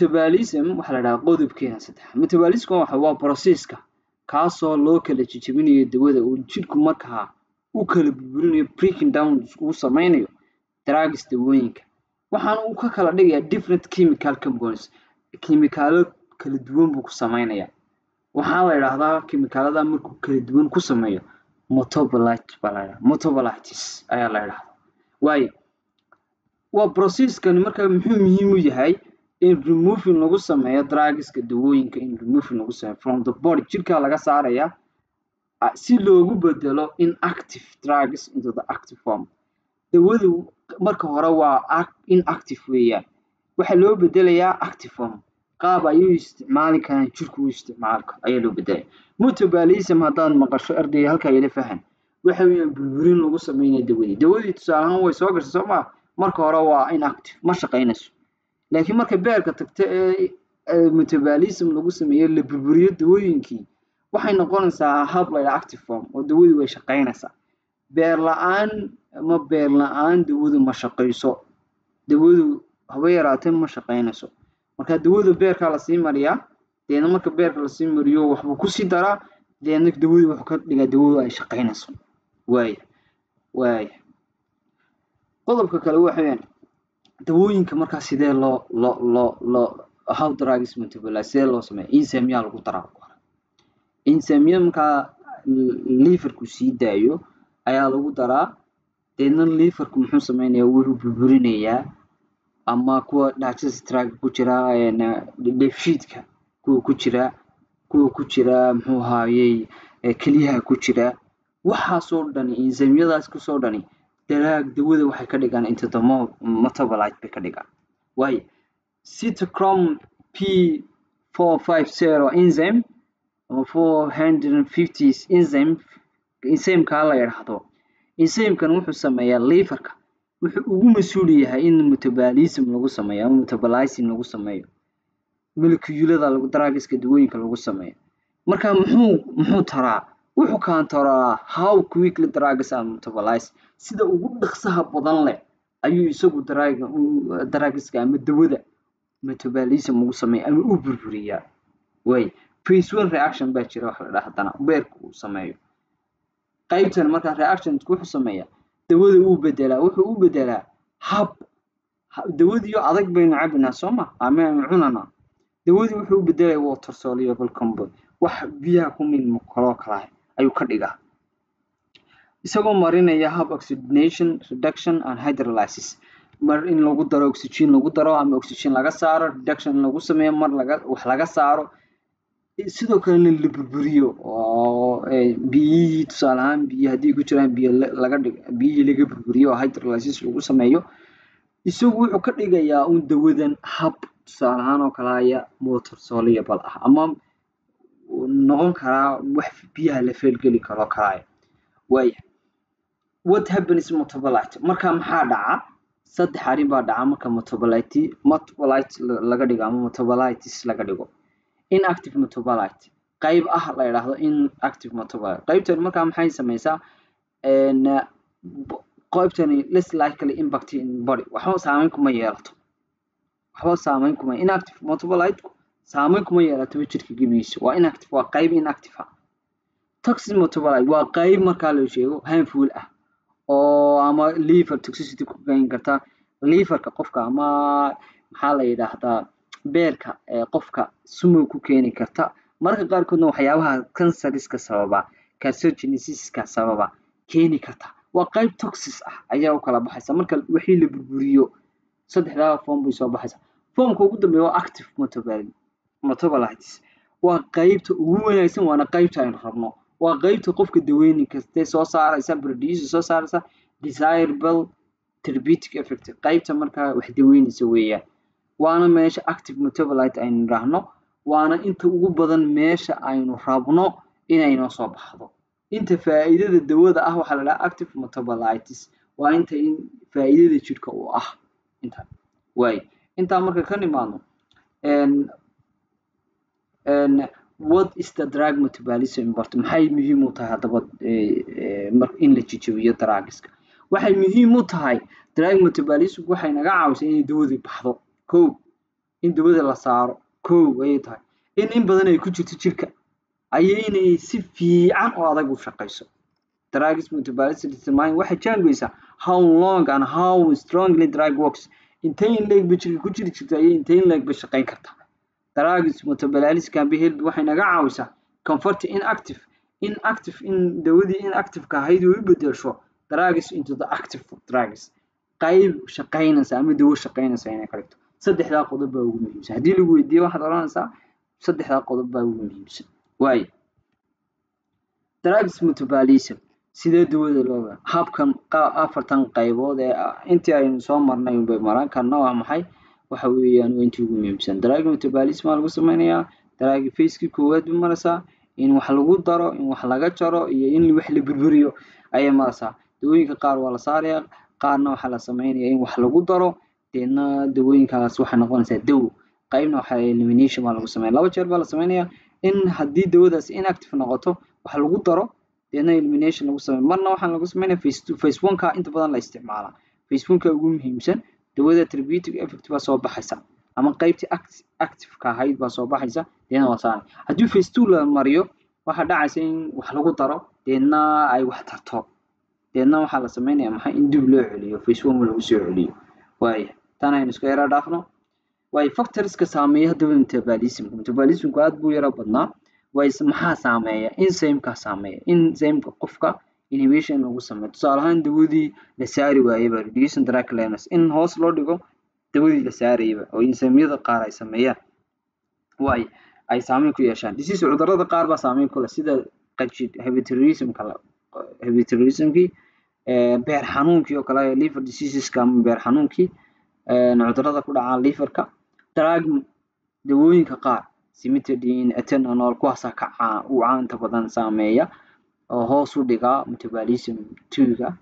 Metabolism waxaa la dhahdaa qodobkeena saddex. Metabolism waxa waa processka kaasoo loo kala jejebinayo dawada, uu jidhku markaa u kala burburinayo, breaking down uu sameynayo drugs, dawooyinka. Waxaana uu ka kala dhigayaa different chemical compounds, kiimikaalo kala duwan buu ku sameynayaa. Waxaa la yidhaahdaa kiimikaalada markuu kala duwan ku sameeyo metabolite baa la yidhahdaa, metabolites ayaa la yidhahdaa. Waayo, waa processkani markaa muxuu muhiim u yahay? In removing lagu sameeyo drugska, dawooyinka, in removing lagu sameeyo from the body, jidhka laga saaraya, si loogu bedelo inactive drugs into the active form. Dawadu marka hore waa inactive weeyaan, waxaa loo bedelayaa active form, qaab ayuu isticmaali karaan, jirku u isticmaali karo ayaa loo bedelaya. Metabolism haddaad maqasho, ardayga, halkaa ila fahan. Waxa weeyaan burburin lagu sameynaya dawadii. Dawadii tusaale ahaan way soo gashay, soo maa? Marka hore waa inactive, ma shaqaynayso, laakiin marka beerka tagta ee metabolism lagu sameeyo, la burburiyo dawooyinkii, waxay noqonaysaa hab la yidhaha active form oo dawadii way shaqaynaysaa. Beer la-aan ama beer la-aan dawadu ma shaqayso, dawadu haba yaraatee ma shaqaynayso. Marka dawada beerkaa lasii mariyaa, deedna marka beerka lasii mariyo waxbuu kusii daraa, deedna dawadii wuxuu ka dhigaa dawadu ay shaqaynayso. Waaya, qodobka kale waxa weeyaan dawooyinka markaa sidee loo how drugs metabolize, sidee loo sameeya? Enzyme yaa lagu daraa. Enzyme markaa liverku sii daayo ayaa lagu daraa, deedna liverku muxuu sameynayaa? Wuxuu burburinayaa ama kuwa digestive tract ku jira, dheefshiidka kuwa ku jira, kuwa ku jira, muxuu ahaayey, kelyaha ku jira, waxaasoo dhani, enzymyadaas kusoo dhani daraag dawada waxay ka dhigaan into the metabolite bay ka dhigaan. Waayo, cytochrome P450 enzyme ama 450 enzyme, enzymeka la yidhaahdo, enzymekan wuxuu sameeyaa liverka wuxuu ugu mas-uul yahay in metabolism lagu sameeyo ama metabolizing lagu sameeyo molecuulada lagu drugska, dawooyinka lagu sameeyo. Marka muxuu taraa? Wuxuu controlaa how quickly drugs are metabolized, sida ugu dhaqsaha badan leh ayuu isagu drug drugska ama dawada metabolism ugu sameeya ama u burburiyaa. Way phase one reaction baa jira wax la dhaha haddana beerka uu sameeyo. Qaybtan markaa reaction wuxuu sameeyaa dawada uu bedelaa, wuxuu u bedelaa hab dawadiyo adag baynu cabinaa, soo ma, ama aynu cunanaa. Dawadii wuxuu u bedelaya water soluble compound, wax biyaha ku milmo kaloo kala ayuu ka dhigaa, isagoo marinaya hab oxidation, reduction and hydrolysis. Mar in lagu daro oxygen, lagu daro ama oxygen laga saaro, reduction in lagu sameeyo, mar laga wax laga saaro, sidoo kalena la burburiyo oo biyihii, tusaale ahaan biyo haddii ku jiraan, biyo laga dhigo, biyihii laga burburiyo oo hydrolysis lagu sameeyo. Isagu wuxuu ka dhigayaa un dawadan hab tusaale ahaan oo kale aya water soluble ah ama noqon karaa wax biyaha la feelgeli karo kalaaya. Waaya, what happens metabolite? Marka maxaa dhaca? Saddex arrin baa dhaca marka metabolite laga dhigo ama metabolites laga dhigo. Inactive metabolite, qayb ah la yidhaahdo inactive metabolite. Qaybtan markaa maxay sameysaa? Qaybtani less likely impact in body, waxba saameyn kuma yeelato, waxba saameyn kuma, inactive metabolite saameyn kuma yeelato jirka gebigiisa. Waa inactive, waa qayb inactive ah. Toxic metabolite waa qayb markaa la sheego harmful ah oo ama liver toxicity ku keeni karta liverka qofka, ama maxaa la yidhaahdaa, beerka ee qofka sumow ku keeni karta, mararka qaarkoodna waxyaabaha kansariska sababa, carcinogenesiska sababa keeni karta. Waa qayb toxic ah ayaa u kala baxaysa marka wixii la burburiyo. Saddexdaa form bay soo baxaysa. Formka ugu dambeeya waa active metabolites, waa qaybta ugu wanaagsan, waana qaybta aynu rabno, waa qaybta qofka daweyni kastee soo saaraysa, producer soo saaraysa desirable therapeutic effect. Qaybta markaa wax daweynaysa weeyaan, waana meesha active metabolite aynu idhaahno, waana inta ugu badan meesha aynu rabno inay noo soo baxdo. Inta faa'iidada dawada ah waxaa la dhahaa active metabolites, waa inta in faa'iidada jidhka u ah inta. Waay, intaa marka ka nimaadno, what is the drug metabolism important? Maxay muhiim u tahay haddaba in la jejebiyo drugska? Waxay muhiim u tahay drug metabolism, waxay naga caawisaa inay dawadii baxdo. Kow. In dawada la saaro kow ayay tahay, in badan ay ku jirto jirka ayay inay si fiican oo adag u shaqayso. Drugs metabolism determine, waxay jaangoysaa, how long and how strongly drug works. Intee in le'eg bay jirka ku jiri jirta ayay intee in le'eg bay shaqayn kartaa. Drugs metabolism can be help, waxay naga caawisaa, convert inactive, in dawadii inactive-ka ahayd u bedelsho drugs into the active drugs, qayb shaqaynaysa ama dawo shaqaynaysa inay ka dhigto. Saddexdaa qodob baa ugu muhiimsan. Haddii lagu weydiiyo, waxaad odhanaysaa saddexdaa qodob baa ugu muhiimsan. Waayo, drugs metabolism, sidee dawada looga habkan afartan qaybood ee intii aynu soo marnay unbay maraan. Karna waa maxay? Waxa weeyaan waa intii ugu muhiimsan. Drug metabolism waa lagu sameynayaa drug phase-kii koowaad bay maraysaa, in wax lagu daro, in wax laga jaro iyo in wax la burburiyo ayay maraysaa. Dawooyinka qaar waa la saarayaa, qaarna waxaa la sameynayaa in wax lagu daro, deedna dawooyinkaas waxay noqonaysaa dawo. Qaybna waxaa elimination baa lagu sameeya. Laba jeer baa la sameynayaa: in haddii dawadaas inactive noqoto wax lagu daro, deedna elimination lagu sameeyo. Marna waxaa lagu sameynaya phase two. Phase one ka inta badan la isticmaalaa, phase one ka ugu muhiimsan. Dawada therapeutic effect baa soo baxaysa ama qaybtii active-ka ahayd baa soo baxaysa, deedna waa saaray. Haddii phase two la mariyo, waxaa dhacaysa in wax lagu daro, deedna ay wax tarto, deedna waxaa la sameynaya maxay? In dib loo celiyo, phase one lagu soo celiyo. Waaya, tan aynu iska yara dhaafno. Waayo, factorska saameeya haddaba metabolismka. Metabolismku aad buu yara badnaa. Waay, maxaa saameeya? Enzymeka saameeya, enzymeka qofka inhibition lagu sameeyo. Tusaale ahaan, dawadii la saari waayeyba, reducing drug clearance, in hoos loo dhigo dawadii la saarayaba oo enzymyada qaar ay sameeyaan, waay ay saameyn ku yeeshaan. Disease, cudurrada qaar baa saameyn ku leh, sida qajid, hyperthyroidismka, hyperthyroidismkii, beer xanuunkii oo kale, liver diseaseska ama beer xanuunkii, cudurrada ku dhaca liverka. Drug, dawooyinka qaar, cimetidine, atenolol, kuwaasaa ka caan u caanta badan saameeya oo hoos u dhiga metabolism two-ga.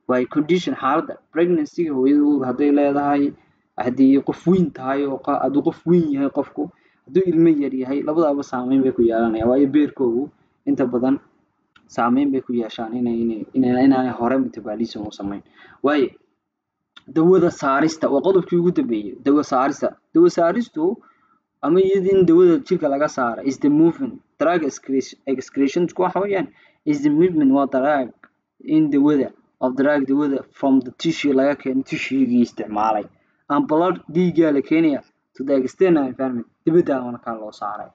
Waay, condition, xaaladda pregnancy-ga, hooyada uur hadday leedahay, haddii qof weyn tahay oo hadduu qof weyn yahay qofku, hadduu ilmo yar yahay, labadaaba saameyn bay ku yeelanayaan. Waayo, beerkoogu inta badan saameyn bay ku yeeshaan inay inaanay hore metabolism u samayn. Waayo, dawada saarista waa qodobkii ugu dambeeyey. Dawa saarista, dawa saaristu ama iyada in dawada jirka laga saara, is the movement drug excretion, waxa weeyaan is the movement, waa drug in dawada, of drug, dawada, from the tissue, laga keeno tissue-gii isticmaalay, and blood, dhiiggaa la keenaya, to the external environment, dibadda markaa loo saaray.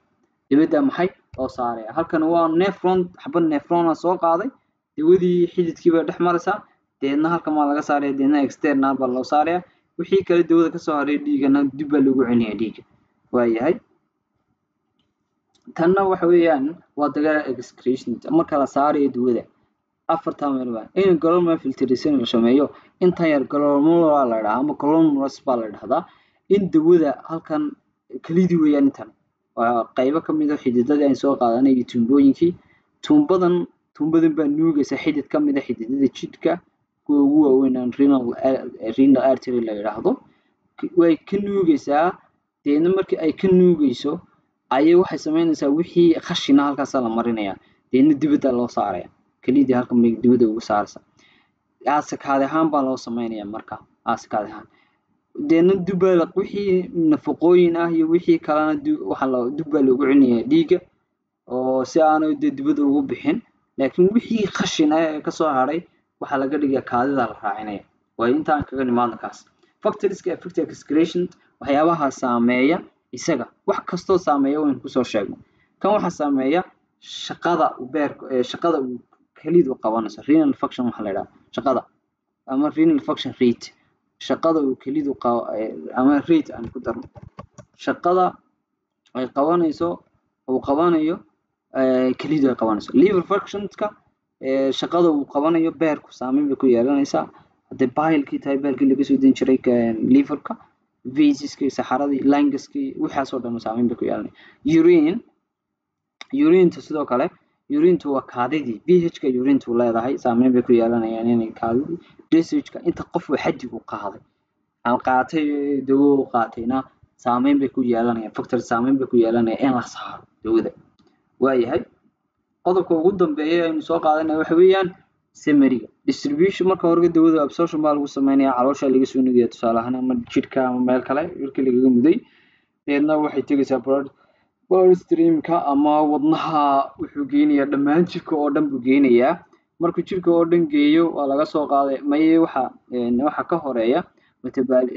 Dibadda maxay loo saaraya? Halkan waa nephron, xabad nephrona soo qaaday dawadii, xididkii bay dhex maraysaa, deedna halkan waa laga saaraya, deedna external baa loo saaraya. Wixii kale dawada kasoo haray dhiigana dib baa lagu celinaya dhiigga. Waayahay, tanna waxa weeyaan waa drug excretion. Marka la saarayo dawada, afartan meel baa in glomerular filtration la sameeyo. Intan yar glomerular la dhahaa ama glomerulus baa la dhahdaa. In dawada halkan kelidii weeyaan, intan waa qaybo ka mid ah xididadii aan soo qaadanay iyo tuumbooyinkii. Tuumbadan baa nuugaysa xidid ka mid ah xididada jidhka, kuwa ugu waaweyn aan renal artery la yidhaahdo. Way ka nuugaysaa, deedna markii ay ka nuugayso ayay waxay sameynaysaa wixii khashina halkaasaa la marinayaa, deedna dibadda loo saaraya. Kelidii halkan bay dibadda uga saaraysaa. Aasakaadi ahaan baa loo sameynayaa marka, aasakaadi ahaan. Deedna dib baa wixii nafaqooyin ah iyo wixii kalena waxaa la dib baa loogu celinayaa dhiigga oo si aanu dee dibadda ugu bixin. Laakiin wixii khashin ah ee kasoo hadhay waxaa laga dhigaa kaadida la raacinaya. Waayo, intaan kaga nimaadno kaas. Factorska affect excretion, waxyaabaha saameeya isaga, wax kastoo saameeya waynu kusoo sheegnay. Kan waxaa saameeya shaqada uu beerku, shaqada uu kelidu qabanayso, renal function waxaa la yidhaha, shaqada ama renal function rate, shaqada uu kelidu qabo ama rate aan ku darno, shaqada ay qabanayso, uu qabanayo kelidu ay qabanayso. Liver functionka, shaqada uu qabanayo beerku saameyn bay ku yeelanaysaa. Hadday bilekii tahay, bilekii laga soo deyn jiray liverka, feces-kii, saxaradii, lungaskii, waxaasoo dhan saameyn bay ku yeelanaya. Urine, urinta sidoo kale, urintu waa kaadidii, pH-ka urintu leedahay saameyn bay ku yeelanayaan inay kaadidii. Dosage-ka, inta qof uu xaddigu qaaday ama qaatay dawo u qaatayna saameyn bay ku yeelanayaan. Factor saameyn bay ku yeelanayaan in la saaro dawada. Waayahay, qodobka ugu dambeeya aynu soo qaadanaya waxa weeyaan summary-ga. Distribution, marka hore dawada absorption baa lagu sameynaya, caloosha laga soo nuugaya tusaale ahaan ama jidhka ama meel kale markii lagaga muday. Deedna waxay tegaysaa bloodstreamka ama wadnaha. Wuxuu geynayaa dhammaan jirka oo dhan buu geynayaa. Markuu jirka oo dhan geeyo, waa laga soo qaaday. Maye, waxa ka horeeya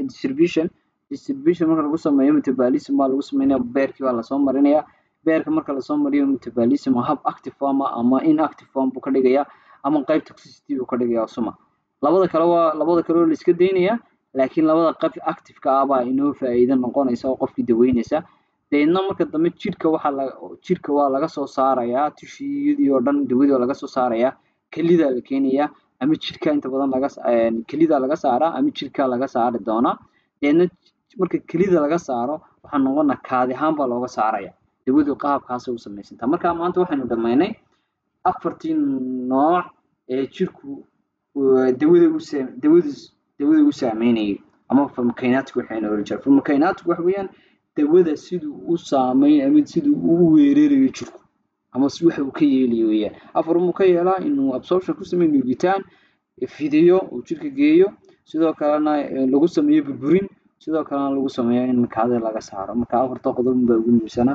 distribution. Distribution marka lagu sameeyo, metabolism baa lagu sameynaya. Beerkii baa lasoo marinaya. Beerka marka lasoo mariyo, metabolism hab active form ama inactive form buu ka dhigayaa, ama qayb toxicity buu ka dhigayaa suma. Labada kale waa labada kale oo la iska daynayaa, laakiin labada qayb active-ka ah baa inoo faa'iido noqonaysa oo qofkii daweynaysa. Deedna marka dambe jirka waa laga soo saarayaa tissue-yadii oo dhan. Dawadii waa laga soo saarayaa, kelidaa la keenayaa, ama jirka inta badan laga kelidaa laga saaraa ama jirka laga saari doonaa. Deedna marka kelida laga saaro, waxaa noqonaa kaadi ahaan baa looga saaraya. Dawadu qaabkaasay u samaysantaa. Marka maanta waxaynu dhammaynay afartii nooc ee jirku dawada u saameynayay, ama pharmacokinetic waxaynu oran jiray. Pharmacokinetic waxa weeyaan dawada siduu u saameyn ama siduu u weerarayo jirku, ama si waxa uu ka yeelayo weeyaan. Afar uu ka yeelaa: inuu absorption ku sameeyo, nuugitaan, fidiyo, uu jirka geeyo, sidoo kalena lagu sameeyo burburin, sidoo kalena lagu sameeyo in kaadida laga saaro. Marka afarta qodob baa ugu muhiimsanaa.